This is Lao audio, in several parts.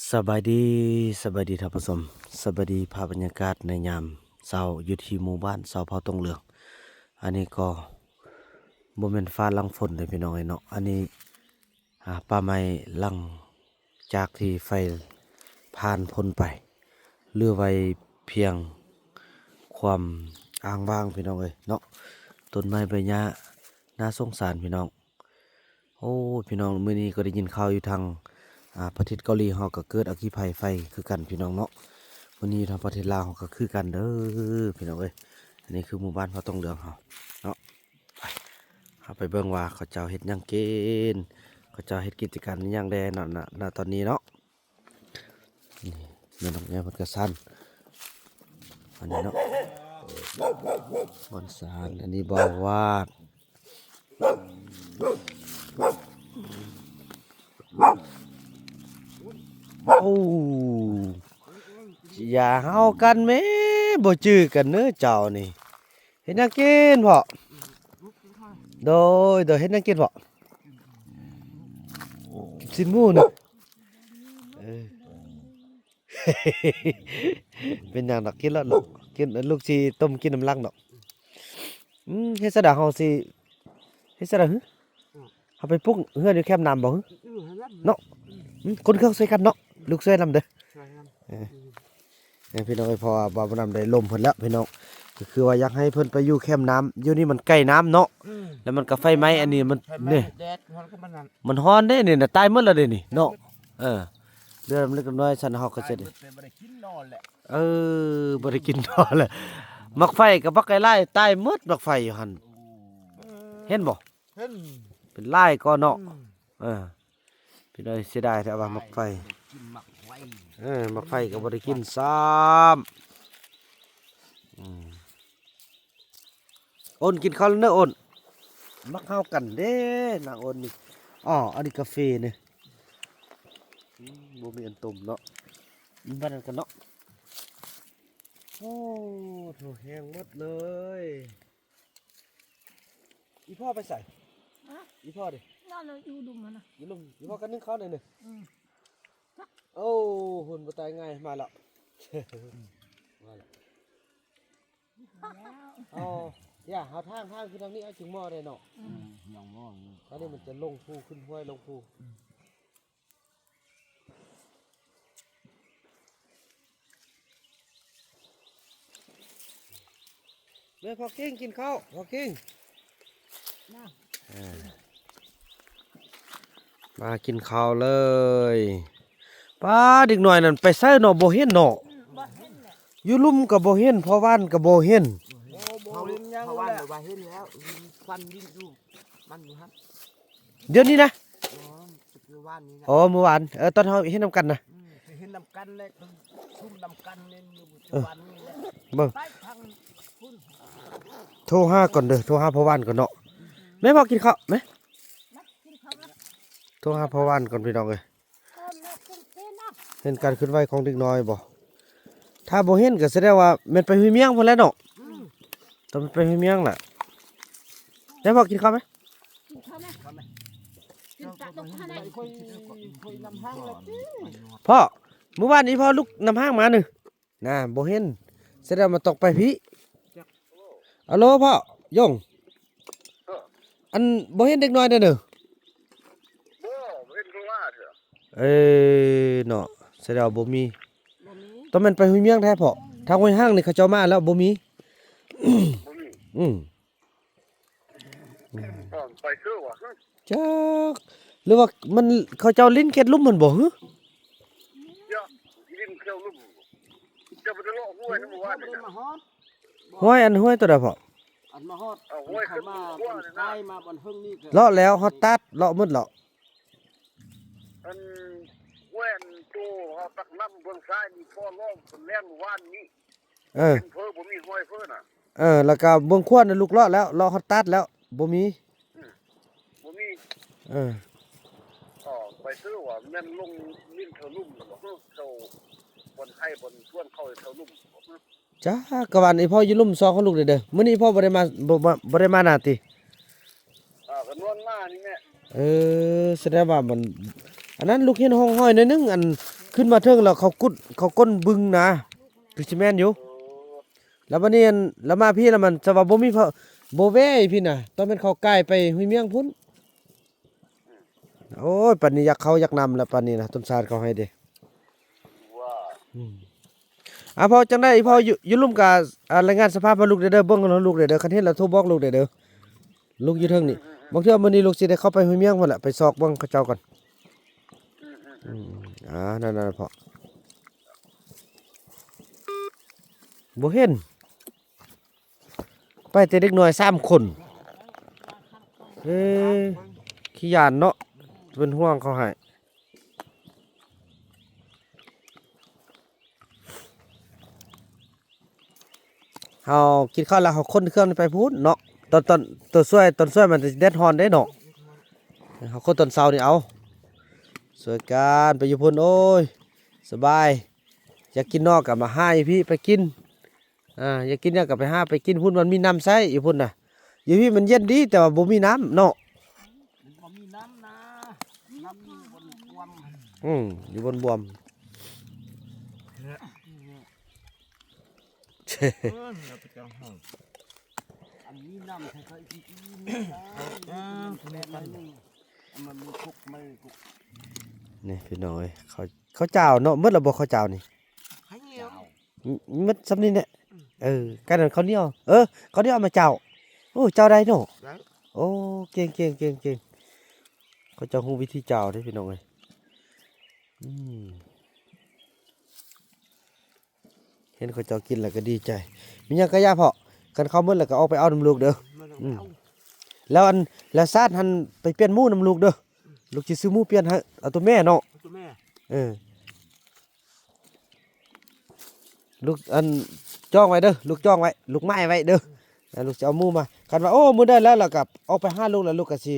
ສະບາຍດີ ສະບາຍດີທ່ານຜູ້ຊົມ ສະບາຍດີພາບບັນຍາກາດໃນຍາມເຊົ້າຢູ່ທີ່ໝູ່ບ້ານຊາວເຜົ່າຕົງເຫຼືອງ. ອັນນີ້ກໍບໍ່ແມ່ນຟ້າຫຼັງຝົນເດ້ພີ່ນ້ອງເອີຍເນາະ. ອັນນີ້ ອາ ປ່າໄມ້ຫຼັງຈາກທີ່ໄຟຜ່ານພົ້ນໄປ ເຫຼືອໄວ້ພຽງຄວາມອ້າງວ່າງພີ່ນ້ອງເອີຍເນາະ. ຕົ້ນໄມ້ໃບຫຍ້າໜ້າສົງສານພີ່ນ້ອງ. ໂອ້ ພີ່ນ້ອງ ມື້ນີ້ກໍໄດ້ຍິນຂ່າວຢູ່ທາງ ອາ ປະເທດເກົາຫຼີເຮົາກໍເກີດອັກຄີໄພໄຟຄືກັນພີ່ນ້ອງເນາະ. ມື້ນີ້ຢູ່ທາງປະເທດລາວເຮົາກໍຄືກັນເດີພີ່ນ້ອງເອີຍ. ອັນນີ້ຄືໝູ່ບ້ານເຜົ່າຕົງເຫຼືອງເຮົາເນາະ. ໄປ ເຮົາໄປເບິ່ງວ່າເຂົາເຈົ້າເຮັດຫຍັງກິນ ເຂົາເຈົ້າເຮັດກິດຈະການຫຍັງແດ່ເນາະ ນະ ນະຕອນນີ້ເນາະ. ນີ້ແມ່ນ້ອງແອເພິ່ນກະສັນ ອັນນີ້ເນາະ ບ່ອນສານ ອັນນີ້ບ່ອນວາດ. ໂອ້ ຢ່າເຫົ່າກັນແມ້ ບໍ່ຈື່ກັນເນີເຈົ້ານີ້. ເຮັດຫຍັງກິນພໍ່? ໂດຍ ໂດຍ ເຮັດຫຍັງກິນພໍ່? ຊີ້ນໝູນີ້ ເອີ ເປັນຫຍັງດອກ ກິນໂລດລູກ ກິນ ລູກຊິຕົ້ມກິນນຳຫຼັງດອກ. ອືມ ເຮັດຊັ້ນດາ ເຮົາຊິເຮັດຊັ້ນດາ ເຮົາໄປປຸກເຮືອນຢູ່ແຄມນ້ຳບໍ່ ເນາະ? ອືມ ຂົນເຄື່ອງໃສ່ກັນເນາະ ລູກຊ່ວຍນຳເດີ. ເອີ ພີ່ນ້ອງເອີຍ ເພາະວ່າບ່າວບຸນນຳໄດ້ລົມເພິ່ນແລ້ວພີ່ນ້ອງ ກໍຄືວ່າຢາກໃຫ້ເພິ່ນໄປຢູ່ແຄມນ້ຳ ຢູ່ນີ້ມັນໃກ້ນ້ຳເນາະ. ອືມ ແລ້ວມັນກໍໄຟໄໝ້ ອັນນີ້ມັນ ນີ້ ມັນຮ້ອນເດ້ນີ້ນະ ຕາຍໝົດແລ້ວເດ້ນີ້ເນາະ. ເອີ ເຫຼືອເລັກນ້ອຍຊັ້ນເຮົາກໍຊິໄດ້ ເອີ ບໍ່ໄດ້ກິນໜໍ່ແຫຼະ ໝາກໄຟກໍບັກຫຼາຍໆ ຕາຍໝົດໝາກໄຟຢູ່ຫັ້ນ ເຫັນບໍ່? ເປັນຫຼາຍກໍເນາະ. ເອີ ພີ່ນ້ອງເອີຍ ເສຍດາຍແທ້ວ່າໝາກໄຟ ເອີ ໝາກໄຟກໍບໍ່ໄດ້ກິນຊ້ຳ. ອືມ ໂອນກິນເຂົ້າແລ້ວເນີໂອນ ມັກເຫົ່າກັນເດ້ນາງໂອນນີ້. ອໍ ອັນນີ້ກາເຟນີ້ ອືມ ບໍ່ມີອັນຕົ້ມເນາະ ມັນບັດນັ້ນກັນເນາະ. ໂອ້ໂຫ ແຫ້ງໝົດເລີຍ. ອີ່ພໍ່ໄປໃສ? ຮະ? ອີ່ພໍ່ເດ? ນັ້ນແຫຼະ ຢູ່ລຸ່ມຫັ້ນນະ ຢູ່ລຸ່ມ. ອີ່ພໍ່ກັນໜຶ່ງເຂົ້າໜ້ອຍໜຶ່ງ. ອືມ ໂອ້ ຫຸ່ນບໍ່ຕາຍງ່າຍ ມາແລ້ວ ມາແລ້ວ. ອໍ ຢ່າ ເຮົາທາງ ທາງຄືທາງນີ້ ເອົາຈຶ່ງໝໍ້ໄດ້ເນາະ. ອືມ ຍັງໝໍ້ຢູ່ ອັນນີ້ມັນຈະລົງພູ ຂຶ້ນຫ້ວຍລົງພູ. ເລີຍພໍ່ເກັ່ງກິນເຂົ້າ ພໍ່ເກັ່ງ ມາ ເອີ ມາກິນເຂົ້າເລີຍ. ປ້າ ເດັກນ້ອຍນັ້ນໄປໃສເນາະ ບໍ່ເຫັນເນາະ. ອືມ ບໍ່ເຫັນແຫຼະ ຢູ່ລຸ່ມກໍບໍ່ເຫັນ ພໍ່ບ້ານກໍບໍ່ເຫັນ. ໂອ້ ບໍ່ເຫັນຫຍັງແຫຼະ ພໍ່ບ້ານວ່າເຫັນແລ້ວ ຄວັນວິນຢູ່ ມັນຢູ່ຫັ້ນ ດຽວນີ້ນະ. ອໍ ມື້ວານນີ້ນະ ອໍ ມື້ວານ ເອີ ຕອນເຮົາເຮັດນຳກັນນະ. ອືມ ເຮັດນຳກັນແຫຼະ ຊຸມນຳກັນແມ່ນຢູ່ ເອີ ວັນນີ້ແຫຼະ ເບິ່ງ ໄປທາງພຸ້ນ ໂທຫາກ່ອນເດີ ໂທຫາພໍ່ບ້ານກ່ອນເນາະ. ແມ່ ພໍ່ກິນເຂົ້າແມ່ ມາກິນເຂົ້ານະ ໂທຫາພໍ່ບ້ານກ່ອນພີ່ນ້ອງເອີຍ. ເຫັນການເຄື່ອນໄຫວຂອງເດັກນ້ອຍບໍ່? ຖ້າບໍ່ເຫັນກໍສະແດງວ່າແມ່ນໄປຫ້ວຍມຽງພຸ້ນແຫຼະເນາະ. ອືມ ຕ້ອງໄປຫ້ວຍມຽງລະ. ແມ່ ພໍ່ກິນເຂົ້າໄໝ? ກິນເຂົ້າໄໝ? ກິນຕາຕົກຫັ້ນນະ. ພໍ່ ມື້ວານນີ້ພໍ່ລຸກນຳຫ້າງມານີ້ນະ ບໍ່ເຫັນ ສະແດງວ່າຕ້ອງໄປພີ້. ອາໂລ ພໍ່ຢົງ ເອີ ອັນ ບໍ່ເຫັນເດັກນ້ອຍເດີເນີ. ບໍ່ ບໍ່ເຫັນເພິ່ນມາເທື່ອ. ເອີ ເນາະ ສະແດງວ່າບໍ່ມີ ບໍ່ມີ ຕ້ອງແມ່ນໄປຫ້ວຍມຽງແທ້ພໍ່. ທາງຫ້ວຍຫ້າງນີ້ເຂົາເຈົ້າມາແລ້ວ ບໍ່ມີ ບໍ່ມີ. ອືມ ອືມ ໄປເຊື່ອຫວະ ຈັກ ຫຼືວ່າມັນ ເຂົາເຈົ້າຫຼິ້ນເຂດລຸ່ມຫັ້ນບໍ່ຫື? ເຈົ້າຫຼິ້ນແຖວລຸ່ມ ເຈົ້າບໍ່ໄດ້ເລາະຫ້ວຍນຳໝູ່ບ້ານນີ້ນະ. ຫ້ວຍ ອັນຫ້ວຍໂຕໃດພໍ່? ອັນມາຮອດ ເອົາຫ້ວຍ ເຂົ້າມາ ຂຶ້ນ ບ່ອນຊາຍ ມາບ່ອນເທິງນີ້ ເລາະແລ້ວ ຮອດຕັດ ເລາະໝົດແລ້ວ. ອັນແວ່ນໂຕເຮົາຕັກນ້ຳເບື້ອງຊ້າຍນີ້ ພໍລອງເພິ່ນແລ່ນວານນີ້. ເອີ ເຫັນເພີ ບໍ່ມີຫ້ອຍເພີນະ. ເອີ ແລ້ວກະເບື້ອງຂວານະ ລູກເລາະແລ້ວ ເລາະຮອດຕັດແລ້ວ ບໍ່ມີ. ອືມ ບໍ່ມີ. ເອີ ອໍ ໄປຊື່ວ່າແມ່ນລົງຫຼິ້ນແຖວລຸ່ມບໍ? ແຖວບ່ອນໄຮ່ບ່ອນສວນເຂົາແຖວລຸ່ມບໍ? ຈ້າ ກະວ່າອີ່ພໍ່ຢູ່ລຸ່ມຊອກຂອງລູກເດີ. ມື້ນີ້ພໍ່ບໍ່ໄດ້ມາ ບໍ່ ບໍ່ ບໍ່ໄດ້ມານາຕິ? ອ່າ ກະນອນມານີ້ແຫຼະ. ເອີ ສະແດງວ່າມັນ ອັນນັ້ນລູກເຫັນຮ່ອງຮອຍໜ້ອຍໜຶ່ງ ອັນ ຄື ຂຶ້ນມາເທິງແລ້ວເຂົາກຸດ ເຂົາກົ້ນບຶງນະ ຄືຊິແມ່ນຢູ່. ແລ້ວບັດນີ້ອັນ ລາວມາພີ້ລະມັນຈະວ່າບໍ່ມີພະ ບໍ່ແວ່ອີ່ພີ້ນະ ຕ້ອງແມ່ນເຂົາກາຍໄປຫ້ວຍມຽງພຸ້ນ. ໂອ້ຍ ປານນີ້ຢາກເຂົ້າຢາກນ້ຳລະ ປານນີ້ນະ ຕົ້ນຊາດເຂົາໃຫ້ເດ້. ອືມ ອ່າ ພໍ່ ຈັ່ງໃດ ພໍ່ ຢູ່ ຢູ່ລຸ່ມກະ ອ່າ ລາຍງານສະພາບໃຫ້ລູກແດ່ເດີ ເບິ່ງໃຫ້ລູກແດ່ເດີ ຄັນເຫັນລະໂທບອກລູກແດ່ເດີ. ລູກຢູ່ເທິງນີ້ ບາງເທື່ອມື້ນີ້ລູກຊິໄດ້ເຂົ້າໄປຫ້ວຍມຽງພຸ້ນລະ ໄປຊອກເບິ່ງເຂົາເຈົ້າກ່ອນ. ອືມ ອ່າ ນັ້ນໆ ພໍ່ ບໍ່ເຫັນ ໄປແຕ່ເດັກນ້ອຍສາມຄົນ. ເອີ ຂີ້ຢ້ານເນາະ ເປັນຫ່ວງເຂົາໃຫ້. ເຮົາກິນເຂົ້າແລ້ວ ເຮົາຂົນເຄື່ອງນີ້ໄປພຸ້ນເນາະ. ຕອນ ຕອນ ຕອນຊ່ວຍ ຕອນຊ່ວຍມັນແດດຮ້ອນເດ້ເນາະ. ເຮົາຂົນຕອນເຊົ້ານີ້ເອົາ ຊ່ວຍກັນໄປຢູ່ພຸ້ນ. ໂອ້ຍ ສະບາຍ. ຢາກກິນໜໍ່ກໍມາຫາຢູ່ພີ້ໄປກິນ. ອ່າ ຢາກກິນຫຍັງກໍໄປຫາໄປກິນພຸ້ນ ມັນມີນ້ຳໃຊ້ຢູ່ພຸ້ນນະ. ຢູ່ພີ້ມັນເຢັນດີ ແຕ່ວ່າບໍ່ມີນ້ຳເນາະ. ມັນບໍ່ມີນ້ຳນາ ນ້ຳຢູ່ບົນບວມ. ອືມ ຢູ່ບົນບວມ. ເອີ ເຮົາໄປຈັງເຮົາ ອັນນີ້ນ້ຳໃສ່ເຂົາອີກ ເອີ ມັນມີຄຸກ ມັນມີຄຸກ. ນີ້ພີ່ນ້ອງເອີຍ ເຂົາ ເຂົາເຈົ້າເນາະ ໝົດແລ້ວບໍ່ເຂົາເຈົ້ານີ້? ເຂົາເຈົ້າ ໝົດສ່ຳນີ້ແຫຼະ. ເອີ ກັນນັ້ນເຂົາໜຽວ ເອີ ເຂົາໜຽວເອົາມາເຈົ້າ. ໂອ້ ເຈົ້າໄດ້ເນາະ. ໂອ້ ເກັ່ງ ເກັ່ງ ເກັ່ງ ເກັ່ງ. ເຂົາເຈົ້າຮູ້ວິທີເຈົ້າເດ້ພີ່ນ້ອງເອີຍ. ອືມ ເຫັນເຂົາເຈົ້າກິນແລ້ວກໍດີໃຈ. ມີຫຍັງກໍຢ່າພໍ່ ຄັນເຂົ້າໝົດແລ້ວກໍອອກໄປເອົານຳລູກເດີ. ອືມ ແລ້ວອັນ ແລ້ວຊາດຫັ້ນໄປປ່ຽນໝູນຳລູກເດີ. ລູກຊິຊື້ໝູປ່ຽນໃຫ້ ເອົາຕົວແມ່ເນາະ. ເອົາຕົວແມ່ ເອີ. ລູກອັນ ຈ້ອງໄວ້ເດີ ລູກຈ້ອງໄວ້ ລູກໝາຍໄວ້ເດີ. ແລ້ວລູກຊິເອົາໝູມາ ຄັນວ່າ ໂອ້ ມື້ໃດແລ້ວ ແລ້ວກໍອອກໄປຫາລູກ ແລ້ວລູກກໍຊິ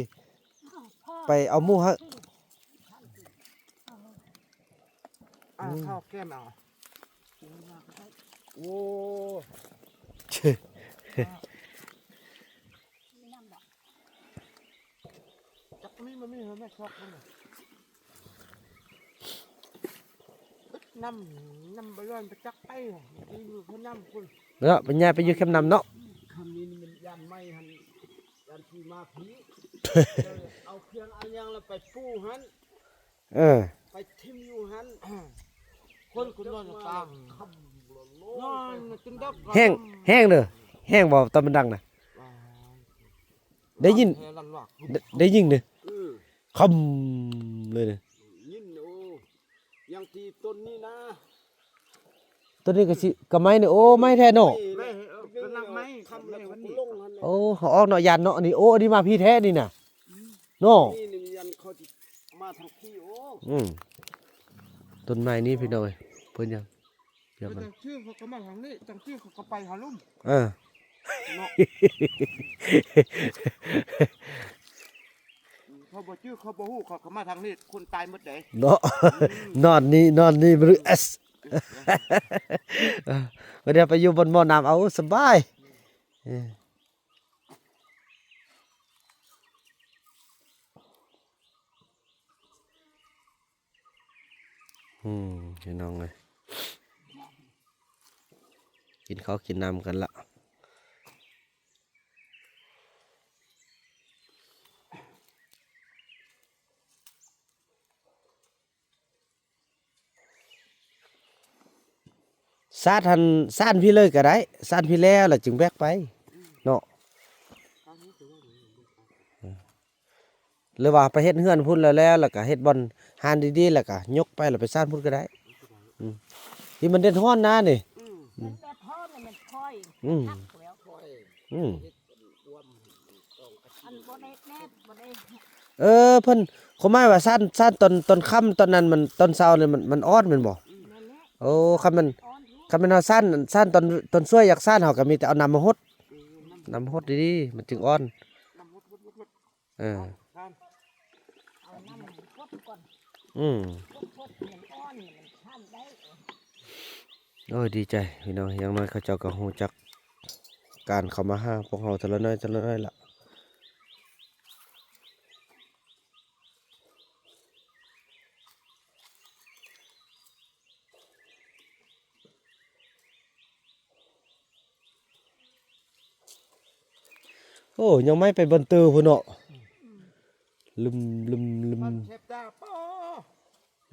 ໄປເອົາໝູໃຫ້. ອ່າ ອືມ ເຂົ້າແກ້ມເອົາ. ໂອ້ ຈັກມີ ມັນມີ ແມ່ຊອກມັນ ນ້ຳ ນ້ຳບໍ່ຮ້ອນໄປຈັກໄປ ຢູ່ແຄມນ້ຳພຸ້ນເນາະ. ໄປຍ້າຍໄປຢູ່ແຄມນ້ຳເນາະ. ຄຳນີ້ມັນຢ້ານໄໝຫັ້ນ ຢ້ານຜີມາຜີ ເອົາເຄື່ອງເອົາຫຍັງລະໄປປູຫັ້ນ. ເອີ ໄປຖິ້ມຢູ່ຫັ້ນ. ຄົນ ຄົນນອນກາງ ນອນຈົນດັບ. ແຮງ ແຮງເດີ ແຮງບໍ່ ຕອນມັນດັງນະ. ໄດ້ຍິນ ໄດ້ຍິນເດີ. ອືມ ຄຳເລີຍເດີ. ຍິນ ໂອ້ ຍັງຕີຕົ້ນນີ້ນະ. ຕົ້ນນີ້ກໍຊິ ກໍໄມ້ນີ້ ໂອ້ ໄມ້ແທ້ເນາະ. ໄມ້ ເອີ ກໍນຳໄມ້ ຄຳແລ້ວກໍລົງຫັ້ນແຫຼະ. ໂອ້ ເຮົາອອກເນາະ ຢ້ານເນາະ ອັນນີ້. ໂອ້ ອັນນີ້ມາພີ້ແທ້ນີ້ນະ. ເນາະ ນີ້ນີ້ມັນຍັນເຂົາຊິມາທາງພີ້. ໂອ້ ອືມ ຕົ້ນໄມ້ນີ້ພີ່ນ້ອງເອີຍ ເພິ່ນຍັງ ຈັ່ງຊື່ເຂົາກໍມາທາງນີ້ ຈັ່ງຊື່ເຂົາກໍໄປຫາລຸ່ມ. ເອີ ເນາະ ເຂົາບໍ່ຈື່ ເຂົາບໍ່ຮູ້ ເຂົາກໍມາທາງນີ້ ຄົນຕາຍໝົດເດ້ເນາະ. ອືມ ນອນນີ້ ນອນນີ້ ບໍ່ຮູ້ ເອສ ເອີ ບໍ່ໄດ້ໄປຢູ່ບ່ອນໝໍ້ນ້ຳ ເອົາສະບາຍ. ເອີ ອືມ ພີ່ນ້ອງເອີຍ ກິນເຂົ້າກິນນ້ຳກັນລະ. ສາດຫັ້ນ ສານພີ້ເລີຍກໍໄດ້ ສານພີ້ແລ້ວລະຈຶ່ງແບກໄປເນາະ. ຫຼືວ່າໄປເຮັດເຮືອນພຸ້ນແລ້ວ ແລ້ວ ແລ້ວກໍເຮັດບ່ອນຮ້ານດີໆ ແລ້ວກໍຍົກໄປ ແລ້ວໄປສານພຸ້ນກໍໄດ້. ອືມ ທີ່ມັນແດດຮ້ອນນະນີ້. ອືມ ມັນແດດຮ້ອນນີ້ມັນຄ່ອຍ ອືມ ຄັກແລ້ວ ອືມ ອັນບໍ່ໄດ້ແດດ ບໍ່ໄດ້ ເອີ ເພິ່ນ ຄວາມໝາຍວ່າສານ ສານຕອນ ຕອນຄ່ຳຕອນນັ້ນມັນ ຕອນເຊົ້ານີ້ມັນ ມັນອ່ອນແມ່ນບໍ່? ອືມ ນັ້ນແຫຼະ ໂອ້ ຄັນມັນ ອ່ອນຢູ່ ຄັນແມ່ນເຮົາສານ ສານຕອນ ຕອນຊ່ວຍຢາກສານ ເຮົາກໍມີແຕ່ເອົານ້ຳມາຫົດ ອືມ ນ້ຳຫົດດີໆ ມັນຈຶ່ງອ່ອນ ນ້ຳຫົດໆໆ ເອີ ເອົານ້ຳກົດກ່ອນ ອືມ ກົດໆ ໃຫ້ມັນອ່ອນ ມັນທານໄດ້. ໂອ້ຍ ດີໃຈພີ່ນ້ອງ ຢ່າງໜ້ອຍເຂົາເຈົ້າກໍຮູ້ຈັກການເຂົ້າມາຫາພວກເຮົາເທື່ອລະໜ້ອຍ ເທື່ອລະໜ້ອຍລະ. ອ້ ຍັງໄໝ້ໄປບ່ອນເຕີພຸ້ນເນາະ. ລຶມ ລຶມ ລຶມ ມັນແສບຕາ ປ້າ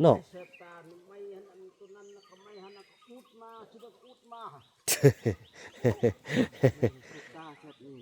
ເນາະ ແສບຕາ. ໄໝ້ຫັ້ນ ອັນຕົວນັ້ນນະ ກໍໄໝ້ຫັ້ນນະ ກໍອຸດມາ ຊິໄດ້ກໍອຸດມາ ແສບຕາແສບນີ້.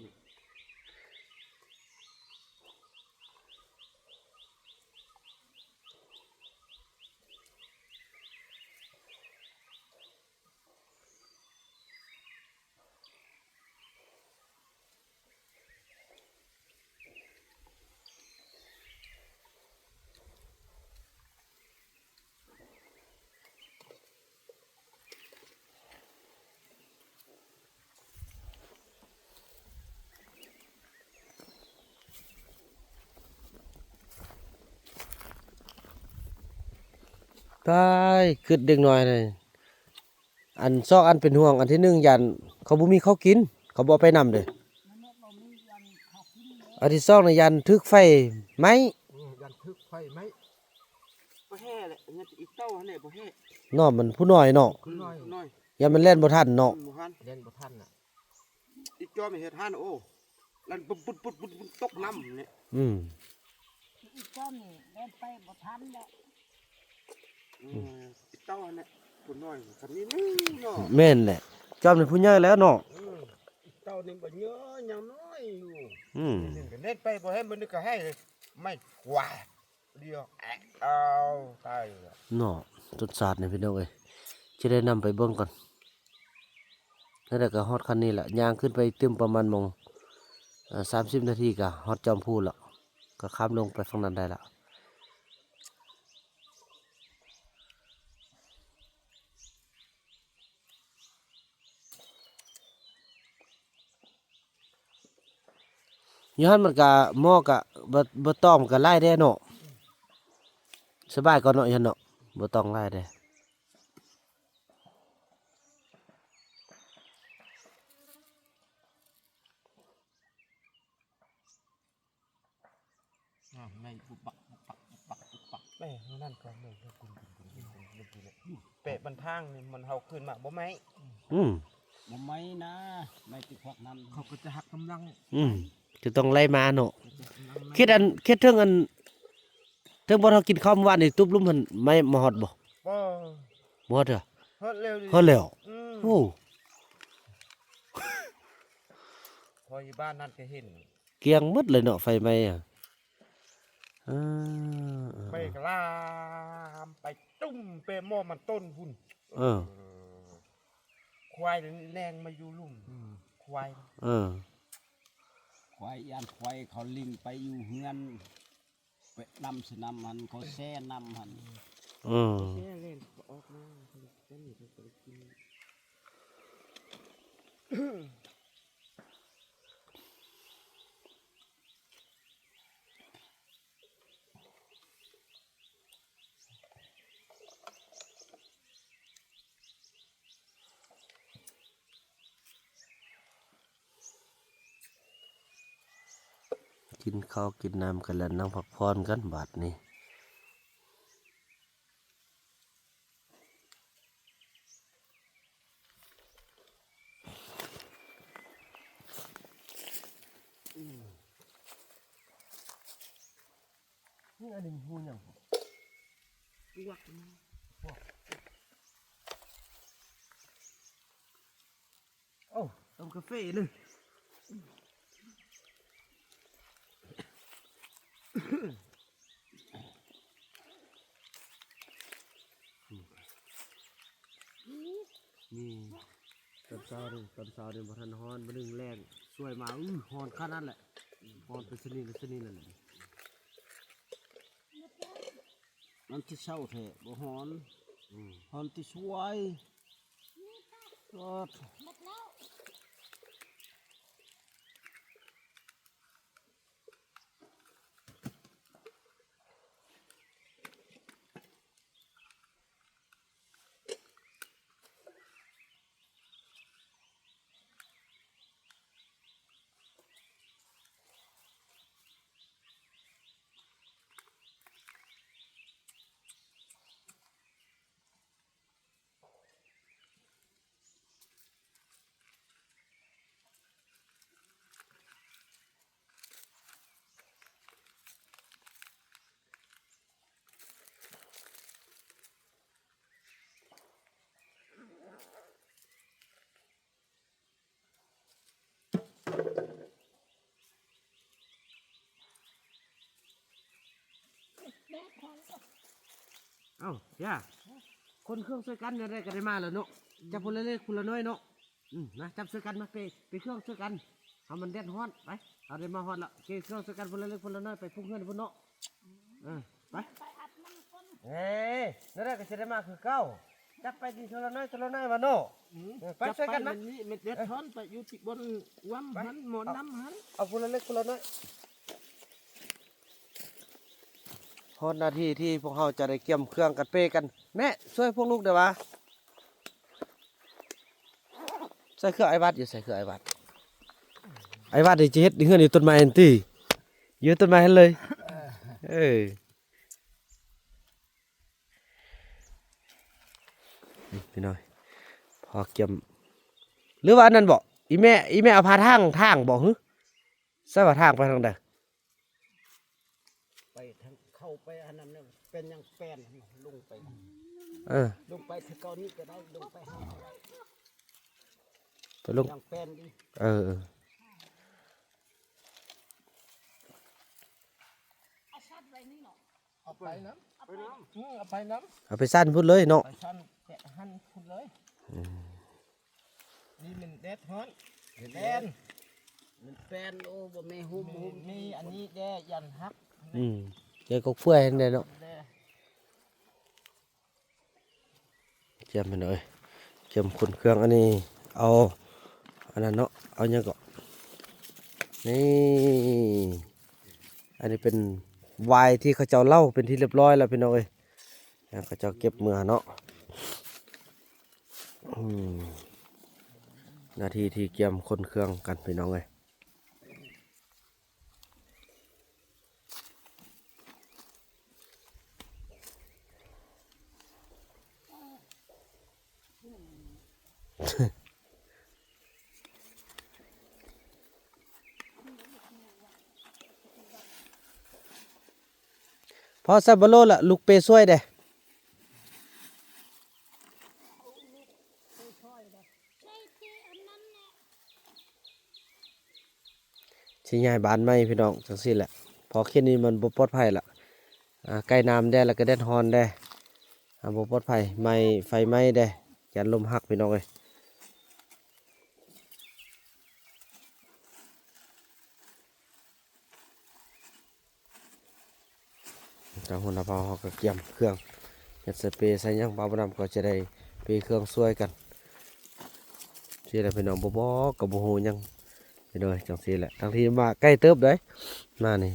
ຕາຍ ຄຶດເດັກນ້ອຍນີ້. ອັນສອງອັນເປັນຫ່ວງ ອັນທີໜຶ່ງຢ້ານເຂົາບໍ່ມີເຂົ້າກິນ ເຂົາບໍ່ເອົາໄປນຳເດ້. ອັນທີສອງນະ ຢ້ານຖືກໄຟໄໝ້ ອືມ ຢ້ານຖືກໄຟໄໝ້. ບໍ່ແຮ່ແຫຼະ ຍັງອີກເຕົ້າຫັ້ນແຫຼະບໍ່ແຮ່ ນ້ອງມັນຜູ້ນ້ອຍເນາະ ຜູ້ນ້ອຍ ຜູ້ນ້ອຍ ຢ້ານມັນແລ່ນບໍ່ທັນເນາະ ອືມ ບໍ່ທັນ ແລ່ນບໍ່ທັນນະ. ອີກຈອມເຮັດຫັ້ນ ໂອ້ ແລ່ນປຸບໆໆໆ ຕົກນ້ຳນີ້ ອືມ ອີກຈອມນີ້ແລ່ນໄປບໍ່ທັນແຫຼະ ອືມ ອີກເຕົ້າຫັ້ນແຫຼະ ຜູ້ນ້ອຍສ່ຳນີ້ເນາະ. ແມ່ນແຫຼະ ຈອມນີ້ຜູ້ໃຫຍ່ແລ້ວເນາະ ອືມ ອີກເຕົ້ານີ້ບໍ່ເຍອະ ຍັງນ້ອຍຢູ່ ອືມ ນີ້ກໍແລ່ນໄປບໍ່ແຮ່ ມື້ນີ້ກໍໃຫ້ໄມ້ກວາດ ດຽວ ເອົາ ຕາຍແລ້ວເນາະ. ຕົ້ນສາດນີ້ພີ່ນ້ອງເອີຍ ຈະໄດ້ນຳໄປເບິ່ງກ່ອນ. ແລ້ວກໍຮອດຂັ້ນນີ້ລະ ຍ່າງຂຶ້ນໄປຕື່ມປະມານໝ່ອງ ເອີ ສາມສິບນາທີກໍຮອດຈອມພູລະ ກໍຂ້າມລົງໄປຝັ່ງນັ້ນໄດ້ລະ. ຢູ່ຫັ້ນມັນກະ ໝໍກະ ບໍ່ ບໍ່ຕ້ອງມັນກະຫຼາຍແດ່ເນາະ ສະບາຍກວ່າເນາະ ຢູ່ຫັ້ນເນາະ ບໍ່ຕ້ອງຫຼາຍແດ່. ອາ ໄລ່ປຸບປັກ ປຸບປັກ ປຸບປັກ ປຸບປັກ ແມ່ນ ນັ້ນກໍແມ່ນ ກຸນ ກຸນ ກຸນ ກຸນ ກຸນ ກຸນ ແປະບັນທາງນີ້ ມັນເຮົາຂຶ້ນມາບໍ່ໄໝ້ ອືມ ບໍ່ໄໝ້ນະ ໄໝ້ຕິດພວກນັ້ນ ເຂົາກໍຈະຫັກກຳລັງ ອືມ ຈະຕ້ອງໄລ່ມາເນາະ ຈະຕ້ອງໄລ່ມາ ເຂດອັນ ເຂດເທິງອັນ ເທິງບ່ອນເຮົາກິນເຂົ້າມື້ວານນີ້ ຕູບລຸ່ມຫັ້ນ ໄໝ້ມາຮອດບໍ່? ບໍ່ ບໍ່ຮອດເທື່ອ ຮອດແລ້ວ ຮອດແລ້ວ ອືມ ໂອ້ ພໍຢູ່ບ້ານນັ້ນກໍເຫັນ ກ້ຽງໝົດເລີຍເນາະ ໄຟໄໝ້ອະ ເອີ ເອີ ໄປກະລາມໄປຕຸ້ມ ໄປໝໍ້ມັນຕົ້ນພຸ້ນ ເອີ ເອີ ຄວາຍແລ່ນມາຢູ່ລຸ່ມ ອືມ ຄວາຍ ເອີ ຄວາຍ ຢ້ານຄວາຍເຂົາລິ່ງໄປຢູ່ເຮືອນ ໄປນຳສະນຳຫັ້ນ ເຂົາແຊ່ນຳຫັ້ນ ເອີ ແຊ່ແລ່ນອອກມາ ເພິ່ນກໍໄດ້ກິນ. ກິນເຂົ້າກິນນ້ຳກັນແລ້ວ ນັ່ງພັກຜ່ອນກັນບາດນີ້. ອືມ ນີ້ອັນນີ້ຮູ້ຫຍັງ? ກວກ ພວກ ໂອ້ ຕົ້ມກາເຟເລີຍ. ນີ້ ຕອນເຊົ້ານີ້ ຕອນເຊົ້ານີ້ບໍ່ທັນຮ້ອນ ບາດໜຶ່ງແລ້ງສວຍມາ ອື້ ຮ້ອນຂະໜາດນັ້ນແຫຼະ ຮ້ອນເປັນຊະນິດລະຊະນິດນັ້ນແຫຼະ. ມັນຊິເຊົາແທ້ ບໍ່ຮ້ອນ ອືມ ຮ້ອນຕິສວຍ ໝົດແລ້ວ. ເອົ້າ ຢ່າ ຂົນເຄື່ອງຊ່ວຍກັນ ແນວໃດກໍໄດ້ມາແລ້ວເນາະ. ຈັບຄົນລະເລັກຄົນລະນ້ອຍເນາະ. ອືມ ມາ ຈັບຊ່ວຍກັນ ມາເປ ເປເຄື່ອງຊ່ວຍກັນ. ເຮົາມັນແດດຮ້ອນ ໄປ ເຮົາໄດ້ມາຮອດແລ້ວ ເກເຄື່ອງຊ່ວຍກັນ ຄົນລະເລັກຄົນລະນ້ອຍ ໄປປຸກເຮືອນພຸ້ນເນາະ. ເອີ ໄປ ເອີ ແນວໃດກໍຊິໄດ້ມາຄືເກົ່າ. ຈັບໄປທີເທື່ອລະໜ້ອຍເທື່ອລະໜ້ອຍວ່າເນາະ. ອືມ ເອີ ໄປ ຊ່ວຍກັນມາ ມັນມີແມ່ນແດດຮ້ອນ ໄປຢູ່ທີ່ບ່ອນຫວ່າມຫັ້ນ ໝໍນ້ຳຫັ້ນ ເອົາຄົນລະເລັກຄົນລະນ້ອຍ. ຮອດໜ້າທີ່ທີ່ພວກເຮົາຈະໄດ້ກຽມເຄື່ອງກັນເປກັນ. ແມ່ ຊ່ວຍພວກລູກແດ່ຫວາ. ໃສ່ເຄື່ອງອ້າຍວັດຢູ່ ໃສ່ເຄື່ອງອ້າຍວັດ. ອ້າຍວັດນີ້ຈະເຮັດເຮືອນຢູ່ຕົ້ນໄມ້ຫັ້ນຕິ ຢູ່ຕົ້ນໄມ້ຫັ້ນເລີຍ. ເອີ ນີ້ພີ່ນ້ອງ ພໍກຽມ ຫຼືວ່າອັນນັ້ນບໍ ອີແມ່ ອີແມ່ເອົາຜ້າທາງ ທາງບໍ ຫື ໃສ່ວ່າທາງໄປທາງໃດ? ໄປທາງ ເຂົ້າໄປອັນນັ້ນ ເປັນຫຍັງແປນລົງໄປ. ເອີ ລົງໄປຄືເກົ່ານີ້ກໍໄດ້ ລົງໄປຫາ ໄປລົງ ຫຍັງແປນດີ. ເອີ ເອີ ເອົາໄປນຳ ເອົາໄປນຳ ອືມ ເອົາໄປນຳ ເອົາໄປຊັ້ນພຸ້ນເລີຍເນາະ ໄປຊັ້ນແປະຫັ້ນພຸ້ນເລີຍ. ອືມ ນີ້ມັນແດດຮ້ອນ ແປນ ມັນແປນ. ໂອ້ ບໍ່ມີຫຸ້ມ ມີ ຫຸ້ມ ມີອັນນີ້ແດ່ ຢ້ານຫັກ. ອືມ ແຕ່ກໍເປື່ອຍຫັ້ນແຫຼະເນາະ. ກຽມພີ່ນ້ອງເອີຍ ກຽມຂົນເຄື່ອງ. ອັນນີ້ເອົາອັນນັ້ນເນາະ ເອົາຫຍັງເກາະ ນີ້ ອັນນີ້ເປັນຫວາຍທີ່ເຂົາເຈົ້າເຫຼົາເປັນທີ່ຮຽບຮ້ອຍແລ້ວພີ່ນ້ອງເອີຍ. ເຂົາເຈົ້າເກັບເມືອເນາະ. ອືມ ໜ້າທີ່ທີ່ກຽມຂົນເຄື່ອງກັນພີ່ນ້ອງເອີຍ. ພໍໃສ່ບໍ່ໂລລະ ລູກເປຊ່ວຍເດ້. ຊິຍ້າຍບ້ານໃໝ່ພີ່ນ້ອງ ຈັ່ງຊີ້ແຫຼະ ເພາະເຂດນີ້ມັນບໍ່ປອດໄພລະ. ອ່າ ໃກ້ນ້ຳແດ່ ແລ້ວກໍແດດຮ້ອນແດ່ ອ່າ ບໍ່ປອດໄພ ໄໝ້ ໄຟໄໝ້ແດ່ ຢ້ານລົມຫັກພີ່ນ້ອງເອີຍ. ທາງຫົວໜ້າເຜົ່າເຮົາກໍກຽມເຄື່ອງ ເຮັດໃສ່ເປໃສ່ຫຍັງ ບ່າວບຸນນຳກໍຈະໄດ້ເປເຄື່ອງຊ່ວຍກັນຊີ້ແຫຼະພີ່ນ້ອງ. ບໍ່ບອກກໍບໍ່ຮູ້ຫຍັງພີ່ນ້ອງ ຈັ່ງຊີ້ແຫຼະ. ທັງທີ່ມາໄກເຕີບໃດ໋ ມານີ້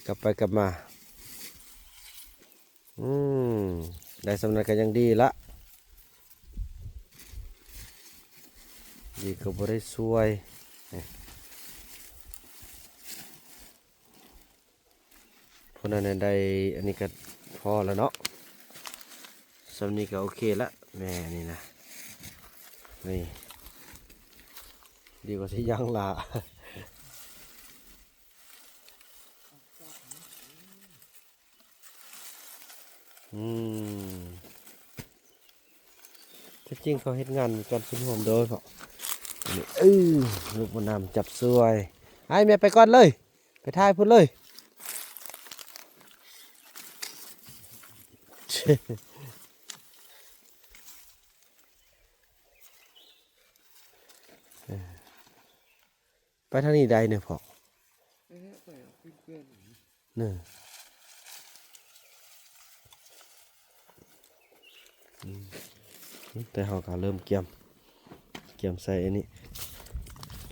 ກັບໄປກັບມາ. ອືມ ໄດ້ສ່ຳນັ້ນກໍຍັງດີລະ ດີກວ່າບໍ່ໄດ້ຊ່ວຍ. ຜູ້ນັ້ນໄດ້ອັນນີ້ກໍພໍລະເນາະ ສ່ຳນີ້ກໍໂອເຄລະ. ແມ່ນີ້ນະ ນີ້ ດີກວ່າຊິຍ່າງຫຼ້າ. ອືມ ທີ່ຈິງເຂົາເຮັດງານມີການສ່ວນຮ່ວມໂດຍເພາະ ເອີ ລູກບຸນນຳຈັບຊ່ວຍ. ໃຫ້ແມ່ໄປກ່ອນເລີຍ ໄປຖ່າຍພຸ້ນເລີຍ. ໄປທາງນີ້ໄດ້ເນາະພໍ່ ເອີ ໄປເອົາຂຶ້ນເຄື່ອງ ເນີ ອືມ ແຕ່ເຮົາກໍເລີ່ມກຽມ ກຽມໃສ່ອັນນີ້.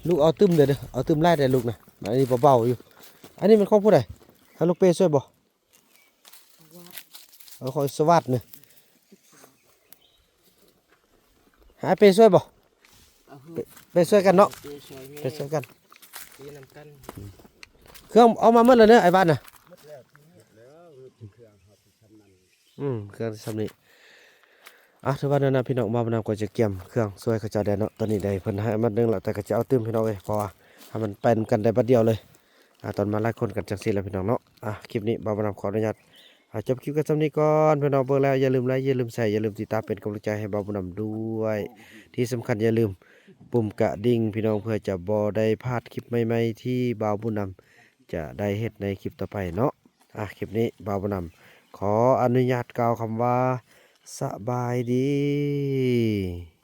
ລູກເອົາຕື່ມເດີ້ ເອົາຕື່ມຫຼາຍແດ່ລູກນະ ອັນນີ້ເບົາໆຢູ່. ອັນນີ້ແມ່ນຂອງຜູ້ໃດ? ໃຫ້ລູກເປ້ຊ່ວຍບໍ່? ເອີ ຂອງສະຫວັດນີ້ ໃຫ້ເປ້ຊ່ວຍບໍ່? ເປ້ ເປ້ຊ່ວຍກັນເນາະ ເປ້ຊ່ວຍແມ່ ເປ້ຊ່ວຍກັນ ເປ້ນຳກັນ. ອືມ ເຄື່ອງເອົາມາໝົດແລ້ວເນີ ອ້າຍບ້ານນະ? ໝົດແລ້ວ ໝົດແລ້ວ ເຄື່ອງເຮົາທີ່ທຳນັ້ນ. ອືມ ເຄື່ອງທີ່ຊຳນີ້. ອ່ະ ຖືວ່ານັ້ນນະພີ່ນ້ອງ ບ່າວບຸນນຳກໍຈະກຽມເຄື່ອງຊ່ວຍເຂົາເຈົ້າແດ່ເນາະ. ຕອນນີ້ໄດ້ເພິ່ນໃຫ້ມັດໜຶ່ງແລ້ວ ແຕ່ກໍຈະເອົາຕື່ມພີ່ນ້ອງເອີຍ ເພາະວ່າໃຫ້ມັນໄປນຳກັນໄດ້ບັດດຽວເລີຍ. ອ່າ ຕອນມາຫຼາຍຄົນກັນຈັ່ງຊີ້ແຫຼະພີ່ນ້ອງເນາະ. ອ່າ ຄລິບນີ້ບ່າວບຸນນຳຂໍອະນຸຍາດ ອ່າ ຈົບຄລິບກັນສ່ຳນີ້ກ່ອນ. ພີ່ນ້ອງເບິ່ງແລ້ວຢ່າລືມໄລ ຢ່າລືມແຊ ຢ່າລືມຕິດຕາມເປັນກຳລັງໃຈໃຫ້ບ່າວບຸນນຳດ້ວຍ. ທີ່ສຳຄັນຢ່າລືມປຸ່ມກະດິ່ງພີ່ນ້ອງ ເພື່ອຈະບໍ່ໄດ້ພາດຄລິບໃໝ່ໆ ທີ່ບ່າວບຸນນຳຈະໄດ້ເຮັດໃນຄລິບຕໍ່ໄປເນາະ. ອ່າ ຄລິບນີ້ບ່າວບຸນນຳ ຂໍອະນຸຍາດກ່າວຄຳວ່າ ສະບາຍດີ.